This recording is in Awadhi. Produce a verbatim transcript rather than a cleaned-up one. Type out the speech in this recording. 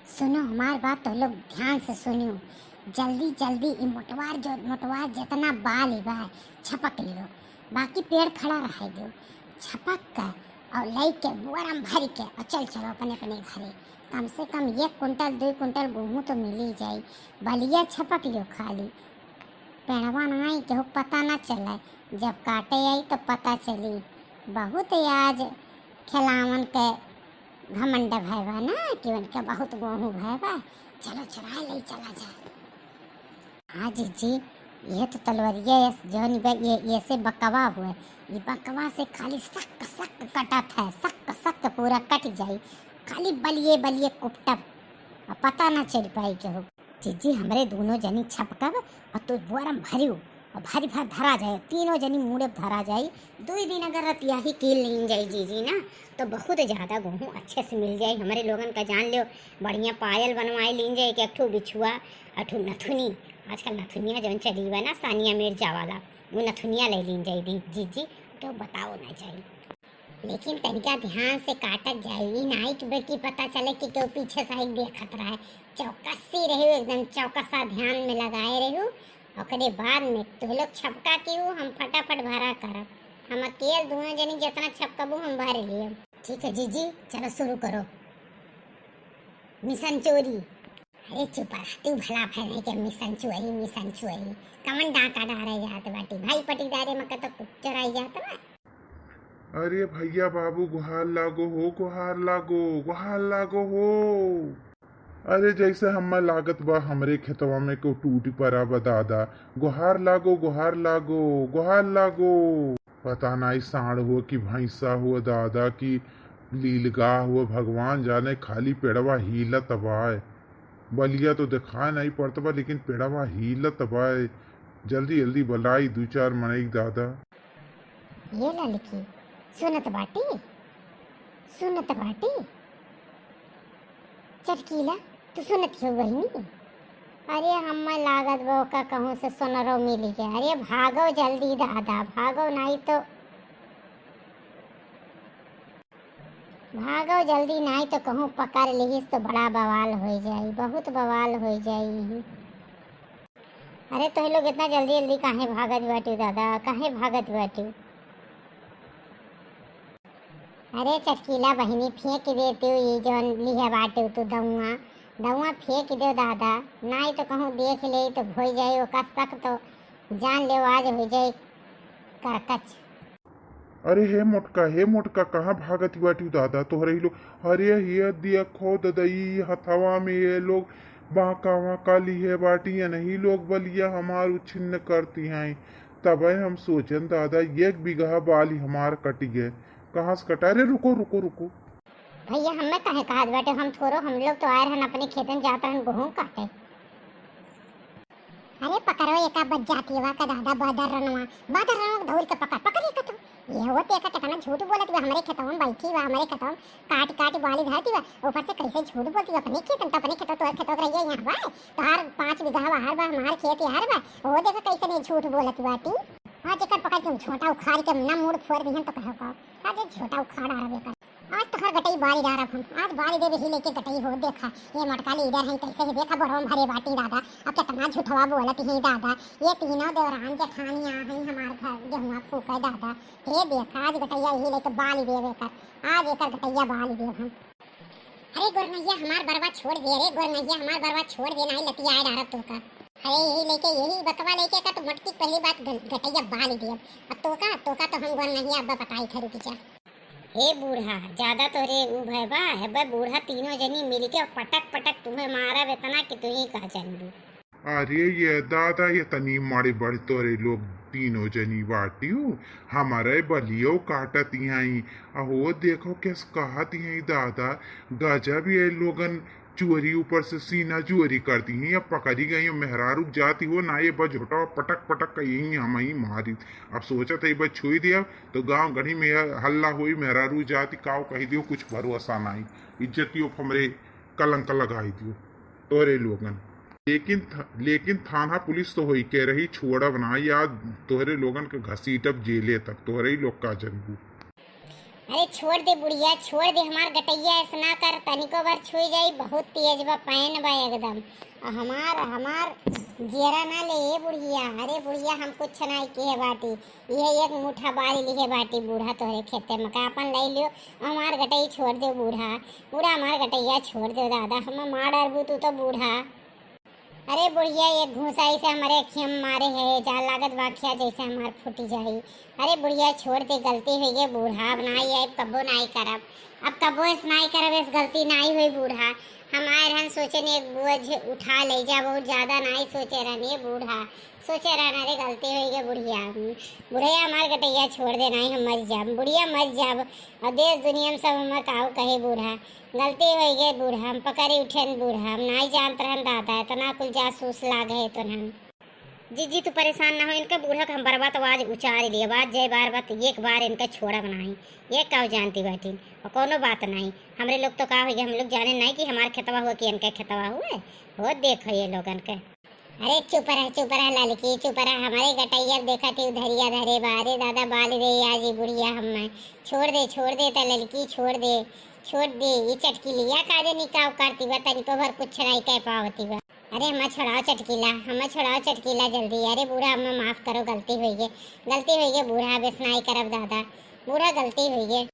सुनो हमार बात, तो लोग ध्यान से सुनियो। जल्दी जल्दी ई मोटवार, जो मोटवार जितना बाल ही बा, छपक लियो, बाकी पेड़ खड़ा रहे दियो। छपक के और लई के बोरम भर के और चल चलो अपने अपने घरे। कम से कम एक कुंटल, दो कुंटल गेहूँ तो मिल ही जाई। बलिया छपक लियो खाली, पेड़वा नाई केहू पता ना चले, जब काटे आई तो पता चली। बहुत आज खेलावन के घमंड भय बा ना कि उनके बहुत गेहूँ भय बा। चलो चुराए ले चला जाए। हाँ जीजी, ये तो तलवरिया है, जौन बा, ये, ये से बकवा हुए, ये बकवा से खाली सक सक कटत है, सक सक पूरा कट जाई, खाली बलिए बलिए कुपटब, और पता ना चल पाई केहू। जीजी, हमरे दोनों जनी छपकब और तू बोरम भरियो और भरी भर धरा जाए, तीनों जनी मूड़े धरा जाई। दुई दिन अगर रतिया ही कील लीन जाई जीजी ना, तो बहुत ज्यादा गेहूँ अच्छे से मिल जाई। हमरे लोगन का जान लियो, बढ़िया पायल बनवाए लीन जाई, एक ठो बिछुआ, एक ठो नथुनी, आजकल नथुनिया जौन चली बा ना सानिया मिर्जा वाला, वो नथुनिया ले लीन जाई दी जीजी, तो बताओ ना जाई। लेकिन तनिका ध्यान से काटत जाई, ई नाई कि बेटी पता चले कि केहू पीछे से आई देखत रहे। चौकसी रही, एकदम चौकसा ध्यान में लगाए रही। ओकरे बाद में तू लोग छपका की हो, हम फटाफट भरा करब। हम अकेल दोनों जनी जितना छपकबू हम भर लिए। ठीक है जीजी, चलो शुरू करो मिशन चोरी। अरे चुप रह, तू भला फैले के मिशन चोरी, मिशन चोरी। कमन डाका डारे जात बाटी भाई, पटीदारे में कतो चोराई जात बा। अरे भैया बाबू, गुहार लागो हो, गुहार लागो, गुहार लागो हो। अरे जैसे हम्मा लागत बा, हमरे खेतवा में को टूटी परा बा दादा। गुहार लागो, गुहार लागो, गुहार लागो। पता नाई साँड़ हुआ कि भैंसा हुआ दादा, कि लीलगाह हुआ, भगवान जाने, खाली पेड़वा हीलत बाय। बलिया तो देखाए नाई पड़त बा, लेकिन पेड़वा हीलत बाय। जल्दी जल्दी बुलाई दू चार मनई दादा। ये ललकी, सुनत बाटी, सुनत बाटी। चटकीला, तू सुनत हो बहिनी? अरे हम्मा लागत बा ओका कहूँ से सोनरो मिल गया। अरे भागो जल्दी दादा, भागो नाई तो, भागो जल्दी नाई तो कहूँ पकड़ लिहिस तो बड़ा बवाल हो जाई, बहुत बवाल हो जाई। अरे तोहे लोग इतना जल्दी जल्दी काहे भागत बाटू दादा, काहे भागत बाटू? अरे चटकीला बहिनी, फेंक दे तू ई जौन लिहे बाटू तू दउआ, दउआ फेंक दे दादा, नाई तो कहूँ देख ले तो भोई जाई ओका शक तो जान ले आज हो जाई करकच। अरे हे मोटका, हे मोटका, कहाँ भागत बाटू दादा तोहरे ही लोग? अरे ये देखो ददई, हथवा में ये लोग बांका वांका लिहे बाटी, यनही लोग बलिया हमार उच्छिन्न करती हैं। तबे हम सोचन दादा, एक बीघा बाली हमार कटी गए। कहाँ से कटा? अरे रुको, रुको, रुको। भैया, हमें काहे कहत बाटे? हम थोरो, हम लोग तो आए रहन अपने खेतन, जात रहन गेहूं काटे। अरे पकड़ो, एका बच जाती बा का दादा, बादर रनवा, बादर रनवा के धौर के पकड़, पकड़ एका तू। ये होत एका कितना झूठ बोलत बा, हमरे खेतवन बैठी बा, हमरे खेतवन काट काट बाली धरती बा, ऊपर से कैसे झूठ बोलती बा अपने खेतन, तो अपने खेतों तोहर खेतों के रहिए यहाँ बा, तोहार पाँच बीघा बाहर बा, हमार खेत यार बा, वो देखो कैसे नहीं झूठ बोलत बाटी। हाँ, जेकर पकड़ के हम झोंटा उखाड़ के ना मूड़ फोड़ दिहन तो कहो का, हाँ जे झोंटा उखाड़ आ रहा बेकर। आज तोहर गटई बारी डारब हम, आज बारी देबे ही लेके गटई हो। देखा, ये मोटका लीडर है, कैसे ही देखा बोरवा में भरे बाटी दादा। अब कितना झूठवा बोलत है दादा। ये तीनों देवरान जेठानी आ है हमार घर गेहुआ फूके दादा। हे देखा, आज गटैया यही लेके बाली देबे कर, आज एकर गटैया बाली देब हम। अरे गोरनैया हमार बरवा छोड़ दे, अरे गोरनैया हमार बरवा छोड़ दे, नाई लतियाए डारब तोका। अरे यही लेके, यही बकवा लेके का तो मोटकी पहली बात गटैया बाली देब। अब तोका, तोका तो हम गोरनैया अब बताई थे, रुक जा। हे बूढ़ा, ज्यादा तोहरे ऊ भय बा? हेबे बूढ़ा तीनों जनी मिलके पटक पटक तुम्हें मारब एतना कि तुही का जानबू। अरे ये दादा, ये तनी माड़ी बड़ी तोहरे लोग तीनों जनी बाटियो, हमारे बलियो काटत हई। अहो देखो कैस कहत हई दादा, गजब ये लोगन चोरी ऊपर से सीना चोरी कर दी हैं, अब पकड़ी गई हो, मेहरारू जाती हो ना, ये बस झोटा पटक पटक के यहीं हम ही मारी। अब सोचत है बस छुई दिया तो गांव गढ़ी में हल्ला होई, मेहरारू जाती काव कही दियो, कुछ भरोसा नहीं, इज्जतियों पर हमरे कलंक लगाई दियो तोरे लोगन। लेकिन थ-, लेकिन थाना पुलिस तो होई कह रही, छोड़ब ना यार, तोहरे लोगन के घसीटब जेले तक, तोहरे ही लोग का जनबू। अरे छोड़ दे बुढ़िया, छोड़ दे, हमार गटैया ऐसना कर, तनिको भर छुई जाई, बहुत तेज बा, पैन बा एकदम। आ हमार, हमार जियरा ना ले ए बुढ़िया। अरे बुढ़िया, हम कुछ नाई किहे बाटी, इहे एक मुठा बारी लिहे बाटी बूढ़ा तोहरे खेते में का, अपन ले लियो। हमार गटई छोड़ दे बूढ़ा, बूढ़ा हमार गटैया छोड़ दे दादा, हम मार डरबू तू तो बूढ़ा। अरे बुढ़िया, एक घूसा ऐसे हमारे अखिया में मारे है, जा लागत बाखिया जैसे हमार फूटी जाई। अरे बुढ़िया छोड़ दे, गलती हो गई बूढ़ा, अब नाई आइब, कबो नाई करब, अब कबो ऐस नाई करब, ऐस गलती नाई होई बूढ़ा। हम आए रहन सोचे ने एक बोझ उठा ले जा, बहुत ज्यादा नाई सोचे रहन ये बूढ़ा, सोचे रहन अरे गलती हो गई बुढ़िया। बुढ़िया हमार गटैया छोड़ दे, नाई हम मर जाब, बुढ़िया मर जाब, और देश दुनिया में सब हमार काऊ कहे बूढ़ा। गलती होई गई बूढ़ा, हम पकड़ी उठेन बूढ़ा, हम नाई जानत रहन दादा, इतना कुल जासूस लाग है तो हम। जीजी तू परेशान ना हो, इनके बूढ़ा के हम बर्बाद आज उचार लिए, बात जय बार बात, एक बार इनके छोड़ब नाही, ये का जानती बैठी, और कोनो बात नाही। हमरे लोग तो का होई गए, हम लोग जाने नाही कि हमार खेतवा हुआ कि इनके खेतवा हुए, हो देखो ये लोगन के। अरे चुप रह, चुप रह ललकी, चुप रह, हमारे गटैया देखत ही उधरिया धरे बा। अरे दादा बाल रे आज ई बुढ़िया हम। छोड़ दे, छोड़ दे त ललकी, छोड़ दे, छोड़ दे। ई चटकिलिया का जानी का करती बा, तनिको भर कुछ नहीं कह पावती बा। अरे हमें छोड़ाओ चटकीला, हमें छोड़ाओ चटकीला जल्दी। अरे बूढ़ा हमें माफ करो, गलती होई गई, गलती होई गई बूढ़ा, अब ऐस नाई करब दादा, बूढ़ा गलती होई गई।